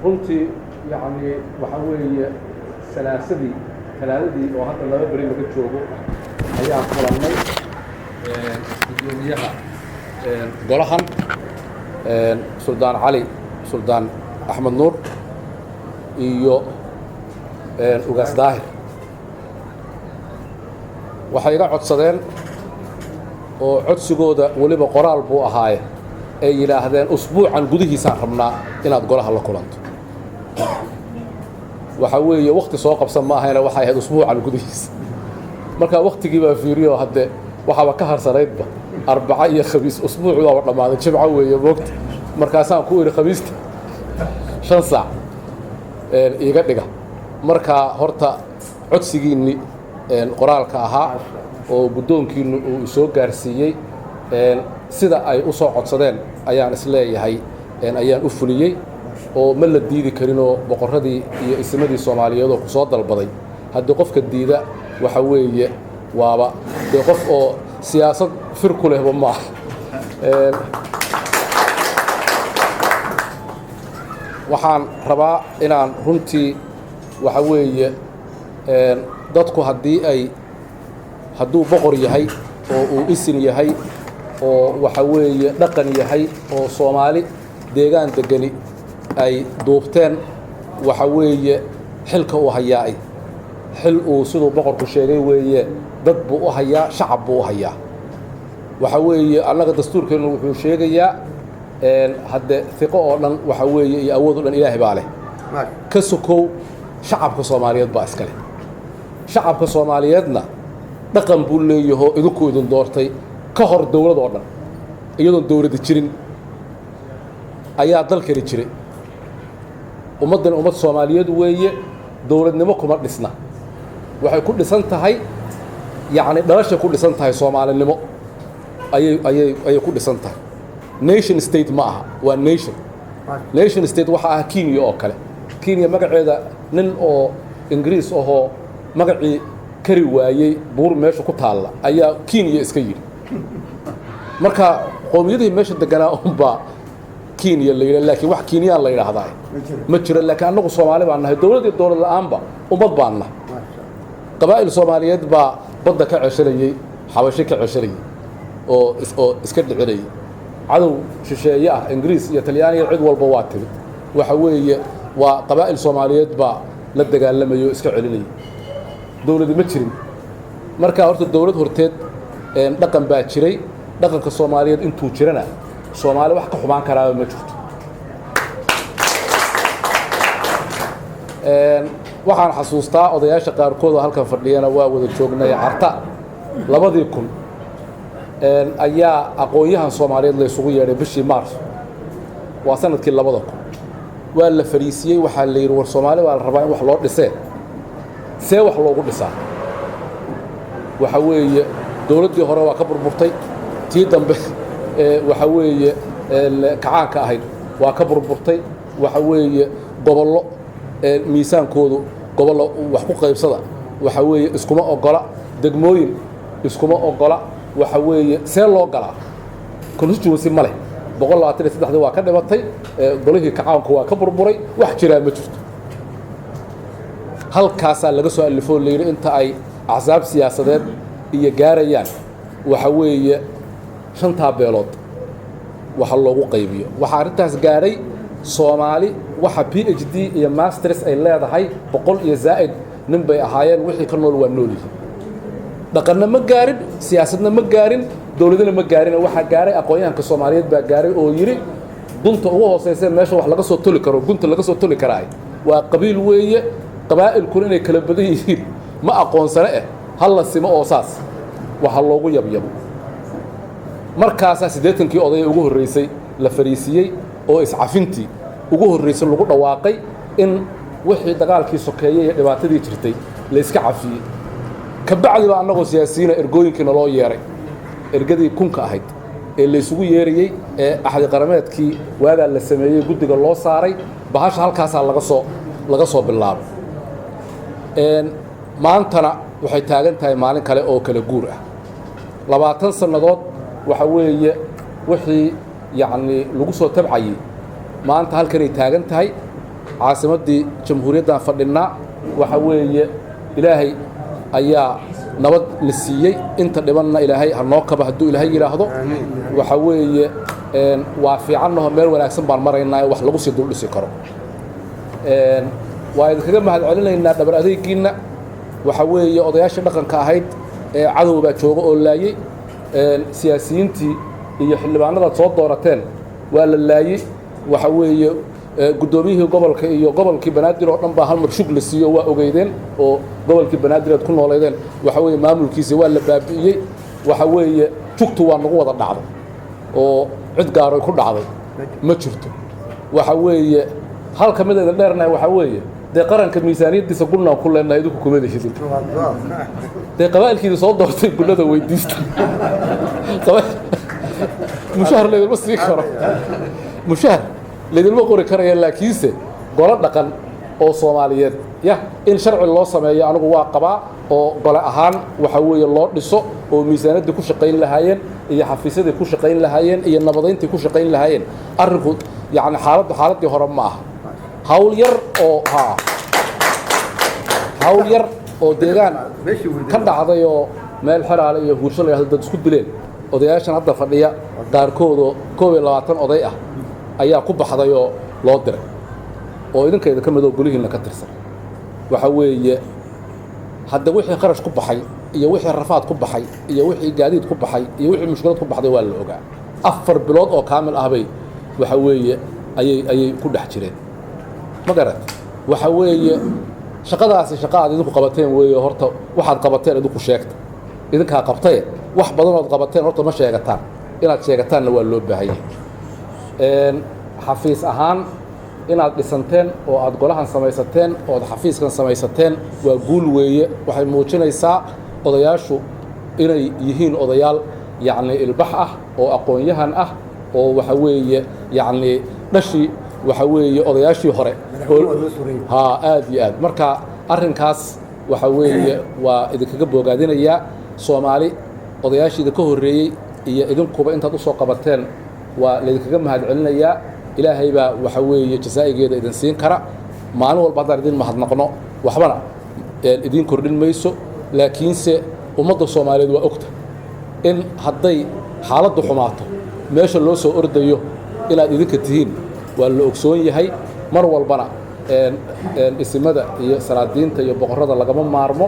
Runtii yacni waxa weeye salaasadii, talaadadii oo hadda 2 beri laga joogo ayaan kulannay guddoomiyaha golahan, Suldaan Cali Suldaan Axmed Nuur iyo Ugaas Daahir. Waxay iga codsadeen oo codsigooda weliba qoraal buu ahaaye ay yidhaahdeen usbuucan gudihiisaan rabnaa inaad golaha la kulanto. Waxa weeye wakti soo qabsan ma ahayna, waxay ahayd usbuucan gudihiisa. Marka waktigii baa fiiriyo, hadde waxaaba ka harsanaydba Arbaco iyo Khamiis, usbuucu waaba dhammaaday, Jimco weeye moogta. Markaasaan ku idhi Khamiista 5 saac iiga dhiga. Marka horta codsigiinni qoraalka ahaa oo guddoonkiinnu uu soo gaarsiiyey, sida ay u soo codsadeen ayaan isleeyahay ayaan u fuliyey, oo ma la diidi karinoo boqorradii iyo isimadii Soomaaliyeed oo ku soo dalbaday, haddii qofka diida waxa weeye waaba dee qof oo siyaasad fir ku lehba maaha. Waxaan rabaa inaan runtii waxa weeye dadku haddii ay hadduu boqor yahay oo uu isin yahay oo waxa weeye dhaqan yahay oo Soomaali deegaan degani ay duubteen, waxa weeye xilka uu hayaa xil uu siduu boqorku sheegay weeye, dad buu u hayaa, shacab buu u hayaa. Waxa weeye annaga dastuurkeennu wuxuu sheegayaa hadde hiqo oo dhan waxa weeye iyo awood oo dhan Ilaahay baa leh, ka sokow shacabka Soomaaliyeed baa iska leh. Shacabka Soomaaliyeedna dhaqan buu leeyahoo idinkuu idin doortay ka hor dowlad oo dhan. Iyadoon dowladda jirin ayaa dalkani jiray. Ummaddan ummad Soomaaliyeed weeye, dowladnimo kuma dhisna, waxay ku dhisan tahay yacni dhalashay ku dhisan tahay, Soomaalinimo ayay ku dhisan tahay. Nation state ma aha, waa nation. Nation state waxa ah Kenya oo kale. Kenya magaceeda nin oo Ingiriis ahoo magacii kari waayey buur meesha ku taalla ayaa Kenya iska yidhi. Marka qowmiyadihii meesha deganaa unbaa Kenya la yidha, laakiin wax Kenyaan la yidhaahdaa ma jiro. Laakiin annagu Soomaali baan nahay, dowlad iyo dowlad la-aanba ummad baan nahay. Qabaa'il Soomaaliyeed baa badda ka ceshanayey, Xabashi ka ceshanayey oo iska dhicinayay cadow shisheeye ah, Ingiriis iyo Talyaaniya, cid walba waa timid. Waxa weeye waa qabaa'il Soomaaliyeed baa la dagaalamayay oo iska celinayay, dowladi ma jirin. Marka horta dowlad horteed dhaqan baa jiray. Dhaqanka Soomaaliyeed intuu jirana Soomaali wax ka xumaan karaaba ma jirto. Waxaan xasuustaa odayaasha qaarkood oo halkan fadhiyana waa wada joognay Carta 2000 ayaa aqoon-yahan Soomaaliyeed la isugu yeedhay bishii Maars, waa sanadkii 2000. Waa la fariisiyey, waxaa la yidhi war Soomaali baa la rabaa in wax loo dhisee, see wax loogu dhisaa? Waxa weeye dowladdii hore waa ka burburtay, tii dambe waxa weeye kacaanka ahayd waa ka burburtay. Waxa weeye gobollo miisaankoodu, gobollo wax ku qaybsada waxa weeye iskuma ogola, degmooyin iskuma ogola. Waxa weeye see loo galaa? Constituency ma leh, 123-dii waa ka dhimatay, golihii kacaanku waa ka burburay, wax jiraa ma jirto. Halkaasaa laga soo alifoo la yidhi inta ay axsaab siyaasadeed iyo gaarayaan waxa weeye 5taa beelood waxa loogu qaybiyo. Waxaa arrintaas gaadhay Soomaali waxa PhD iyo masters ay leedahay, 100 iyo zaa'id nin bay ahaayeen. Wixii ka nool waa nool yihiin. Dhaqanna ma gaarin, siyaasadna ma gaarin, dowladana ma gaarin. Waxaa gaaray aqoon-yahanka Soomaaliyeed baa gaaray oo yidhi dunta ugu hooseysa meesha wax laga soo toli karo, gunta laga soo toli karaa waa qabiil weeye. Qabaa'ilkuna inay kala badan yihiin ma aqoonsane hal la simo oo saas waxa loogu yabyabo. Markaasaa 80-kii odaya ugu horreysay la fariisiyey oo iscafintii ugu horreysay lagu dhawaaqay, in wixii dagaalkii sokeeyey iyo dhibaatadii jirtay la iska cafiyey. Kabacdi baa annagoo siyaasiyiina ergooyinkii naloo yeeray, ergadii 1000-ka ahayd ee laysugu yeerayey ee axdi qarameedkii waagaa la sameeyey guddiga loo saaray. Bahasha halkaasaa laga soo bilaabay. Maantana waxay taagan tahay maalin kale oo kala guur ah, 20 sannadood. Waxa weeye wixii yacni lagu soo tabcayey maanta halkanay taagan tahay. Caasimaddii jamhuuriyaddan fadhinnaa. Waxa weeye, Ilaahay ayaa nabad na siiyey, inta dhibanna Ilaahay ha noo kaba hadduu Ilaahay yidhaahdo. Waxa weeye, waa fiicannaho, meel wanaagsan baan maraynaa, wax lagu sii duldhisi karo. Waa idinkaga mahad celinaynaa dhabar adeegiinna. Waxa weeye, odayaashii dhaqanka ahayd ee cadow baa jooga oo laayey, siyaasiyiintii iyo xildhibaanadaad soo doorateen waa la laayey. Waxa weeye, guddoomiyihii gobolka iyo gobolkii Banaadir oo dhan baa hal mar shug la siiyo, waa ogeydeen, oo gobolkii Banaadir aad ku nooleydeen, waxa weeye, maamulkiisa waa la baabi'iyey. Waxa weeye, jugtu waa nagu wada dhacday oo cid gaaroy ku dhacday ma jirto. Waxa weeye, halka mid idin dheernahay waxaa weeye, dee qaranka miisaaniyaddiisa gunnaan ku leenahay, idinku kuma lihidin. Dee qabaa'ilkiida soo doortay gunnada weydiista. Mushahar laydinma sii karo, mushahar laydinma qori karaya, laakiinse golo dhaqan oo Soomaaliyeed ya in sharci loo sameeyo anigu waa qabaa, oo gole ahaan waxa weeye loo dhiso, oo miisaaniyaddii ku shaqayn lahaayeen iyo xafiisyadii ku shaqayn lahaayeen iyo nabadayntii ku shaqayn lahaayeen. Arrinku yacni xaaladdu xaaladdii hore ma aha. Hawl yar oo ha hawl yar oo deegaan ka dhacday oo meel Xeraale iyo Huursho la yidhahdo dad isku dileen, odayaashan hadda fadhiya qaarkoodoo 21 oday ah ayaa ku baxday oo loo diray, oo idinkayda ka mid oo golihiinna ka tirsan. Waxa weeye, hadda wixii kharash ku baxay iyo wixii rafaad ku baxay iyo wixii gaadiid ku baxay iyo wixii mushkilad ku baxday waa la ogaa. 4 bilood oo kaamil ah bay waxa weeye ayay ku dhex jireen, ma garat? Waxa weeye, shaqadaasi shaqa aad idinku qabateen weeye. Horta waxaad qabateen idinku sheegta, idinkaa qabtaye. Wax badanood qabateen horta ma sheegataan, inaad sheegataanna waa loo baahan yahay. Xafiis ahaan inaad dhisanteen oo aad golahan samaysateen oo aad xafiiskan samaysateen waa guul weeye. Waxay muujinaysaa odayaashu inay yihiin odayaal yacni ilbax ah oo aqoon-yahan ah, oo waxa weeye yacni dhashii waxa weeye odayaashii hore ha aad iyo aad. Marka arrinkaas waxa weeye waa idinkaga boogaadinayaa. Soomaali odayaashii idinka horreeyey iyo idinkuba intaad usoo qabateen waa laydinkaga mahad celinayaa. Ilaahay baa waxa weeye jasaa'igeeda idin siin kara. Maalin walba haddaan idin mahadnaqno waxbana idiin kordhin mayso, laakiinse ummadda Soomaaliyeed waa ogta in hadday xaaladdu xumaato meesha loo soo ordayo inaad idinka tihiin, waa la ogsoon yahay. Mar walbana isimada iyo salaadiinta iyo boqorrada lagama maarmo.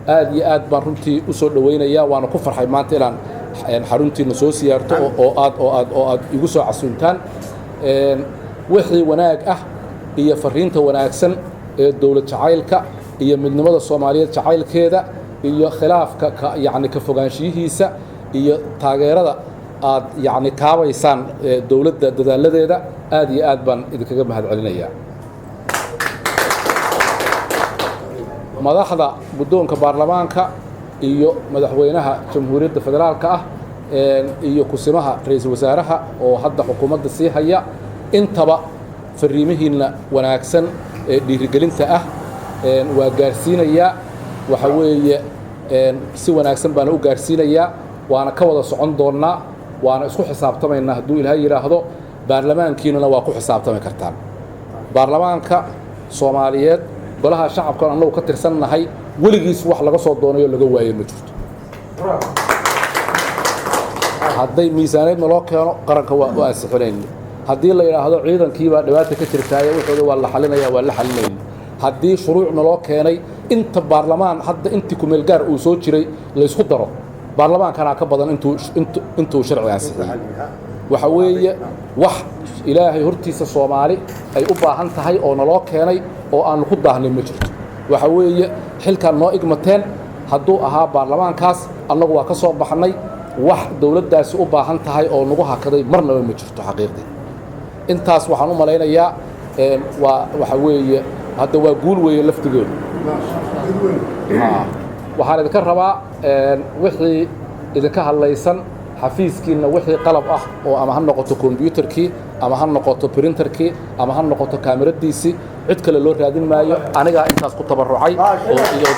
Aad iyo aad baan runtii u soo dhowaynayaa, waana ku farxay maanta inaan xaruntiina soo siyaarto oo aad igu soo casuuntaan. Wixii wanaag ah iyo fariinta wanaagsan ee dowlad jacaylka iyo midnimada Soomaaliyeed jacaylkeeda iyo khilaafka ka yacni ka fogaanshiyihiisa iyo taageerada aad yacni kaabaysaan dowladda dadaaladeeda, aad iyo aad baan idinkaga mahad celinayaa. Madaxda guddoonka baarlamaanka iyo madaxweynaha Jamhuuriyadda Federaalka ah iyo kusimaha ra-iisul wasaaraha oo hadda xukuumadda sii haya, intaba fariimihiinna wanaagsan ee dhiirigelinta ah waa gaarsiinayaa. Waxa weeye, si wanaagsan baana u gaarsiinayaa, waana ka wada socon doonnaa, waana isku xisaabtamaynaa hadduu Ilaahay yidhaahdo. Baarlamaankiinana waa ku xisaabtami kartaan. Baarlamaanka Soomaaliyeed, golaha shacabkan annagu ka tirsannahay, weligiis wax laga soo doonayo laga waayo ma jirto. Hadday miisaaneedna loo keeno qaranka waa u ansixinayna. Haddii la yidhaahdo ciidankiibaa dhibaata ka jirtaaye wuxuuda waa la xalinaya, waa la xalinayna. Haddii shuruucna loo keenay, inta baarlamaan hadda intii kumeelgaar uu soo jiray laysku daro, baarlamaankanaa ka badan intuu sharci ansixiyey. Waxa weeye, wax Ilaahay hortiisa Soomaali ay u baahan tahay oo naloo keenay oo aanu ku daahnay ma jirto. Waxa weeye, xilkaan noo igmateen hadduu ahaa baarlamaankaas, annagu waa ka soo baxnay. Wax dowladdaasi u baahan tahay oo nagu hakaday marnaba ma jirto xaqiiqdii. Intaas waxaan u malaynayaa waa waxa weeye hadda waa guul weeye laftigeedu. Waxaan idinka rabaa wixii idinka hadlaysan xafiiskiinna, wixii qalab ah oo ama ha noqoto kombyuutarkii ama ha noqoto printerkii ama ha noqoto kaamiradiisii, cid kale loo raadin maayo, anigaa intaas ku tabarucay oo iyo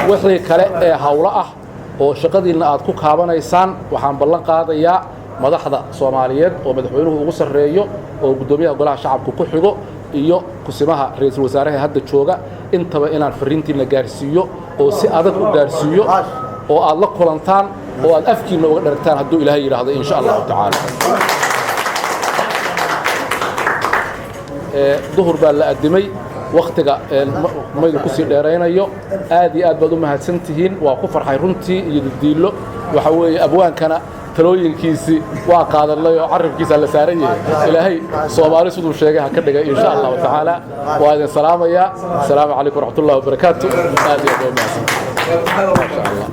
wixii kale ee hawlo ah oo shaqadiinna aad ku kaabanaysaan. Waxaan ballan qaadayaa Madaxda Soomaaliyeed oo madaxweynuhu ugu sarreeyo, oo guddoomiyaha Golaha Shacabka ku xigo, iyo kusimaha ra-iisul wasaaraha hadda jooga, intaba inaan fariintiina gaarsiiyo oo si adag u gaarsiiyo, oo aad la kulantaan oo aad afkiinna uga dharagtaan, hadduu Ilaahay yidhaahdo, insha Allahu tacaala. Duhur baa la addimay, wakhtiga maydu kusii dheeraynayo. Aad iyo aad baad u mahadsan tihiin. Waa ku farxay runtii iyo didiillo. Waxa weeye, abwaankana talooyinkiisii waa qaadanay oo carabkiisa la saaran yahay. Ilaahay Soomaali siduu sheegay ha ka dhigay, insha Allahu tacaala. Waa idin salaamayaa. Asalaamu calaykum waraxmat ullahi wabarakaatu. Aad iyo aad waa mahadsantihiin, maasha Allah.